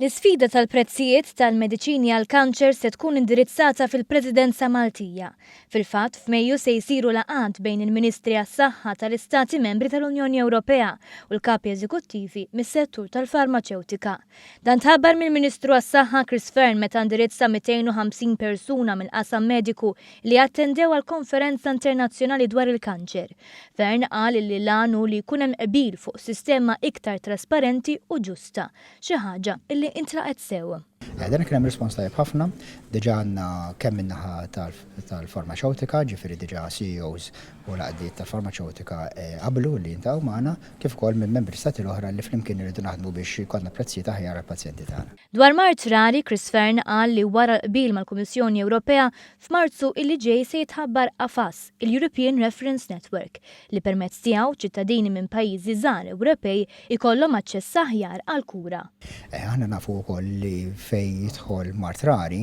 L-isfida tal-prezzijiet tal-mediċini għall-kanċer se tkun indirizzata fil-Presidenza Maltija. Fil-fatt, f'Mejju se jsiru laqgħat bejn il-Ministri għas-Saħħa tal-Istati Membri tal-Unjoni Ewropea u l-Kapi Eżekuttivi mis-settur tal-farmaċewtika. Dan tħabbar mill-Ministru għas-Saħħa Chris Fearne meta indirizza 250 persuna mill-qasam mediku li attendew għal konferenza internazzjonali dwar il-kanċer. Fearne qal li l-għan hu li jkun hemm qbil fuq sistema iktar trasparenti u ġusta. Xi ħaġa illi intlaqgħet sew. Dan kien hemm rispons tajjeb ħafna, diġà għandna kemm min-naħa tal-farmaċewtika, ġifieri diġà CEOs u l-għaqdiet tal-farmaċewtika qablu li jiltaqgħu magħna, kif ukoll minn membri stati l-oħra li flimkien irridu naħdmu biex jkollna prezzijiet aħjar għall-pazjenti tagħna. Dwar mard rari, Chris Fearne qal li wara l-qbil mal-Kummissjoni Ewropea, f'Marzu illi ġej se jitħabbar qafas, il-European Reference Network, li permezz tiegħu ċittadini minn pajjiżi żgħar Ewropej ikollhom aċċess aħjar għall-kura. Aħna nafu wkoll li fejn jidħol mard rari,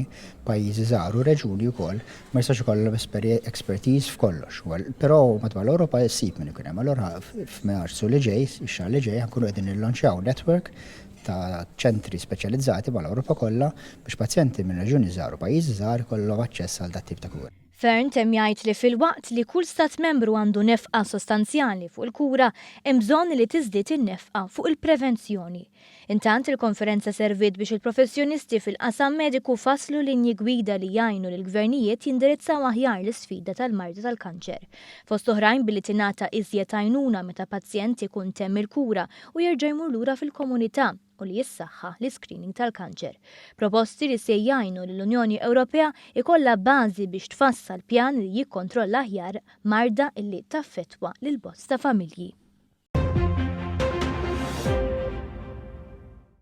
pajjiżi żgħar u reġuni wkoll ma jistax ikollhom expertise f'kollox. Però madwar l-Ewropa ssib min ikun hemm. Allura f'Marzu li ġej, ix-xahar li ġej, ħa nkunu qegħdin nillonċjaw network ta' ċentri speċjalizzati mal-Ewropa kollha biex pazjenti minn reġuni żgħar u pajjiżi żgħar ikollhom aċċess għal dat-tip ta' kura. Fearne temm jgħid li filwaqt li kull stat membru għandu nefqa sostanzjali fuq il-kura, hemm bżonn li tiżdied in-nefqa fuq il-prevenzjoni. Intant, il-konferenza serviet biex il-professjonisti fil-qasam mediku fasslu linji gwida li jgħinu lill-gvernijiet jindirizzaw aħjar l-isfida tal-marda tal-kanċer. Fost oħrajn billi tingħata iżjed għajnuna meta pazjent ikun temm il-kura u jerġa' jmur lura fil-komunità u li jissaħħaħ l-iscreening tal-kanċer. Proposti li se jgħinu lill-Unjoni Ewropea jkollha bażi biex tfassal pjan li jikkontrolla aħjar marda illi taffettwa lil bosta familji.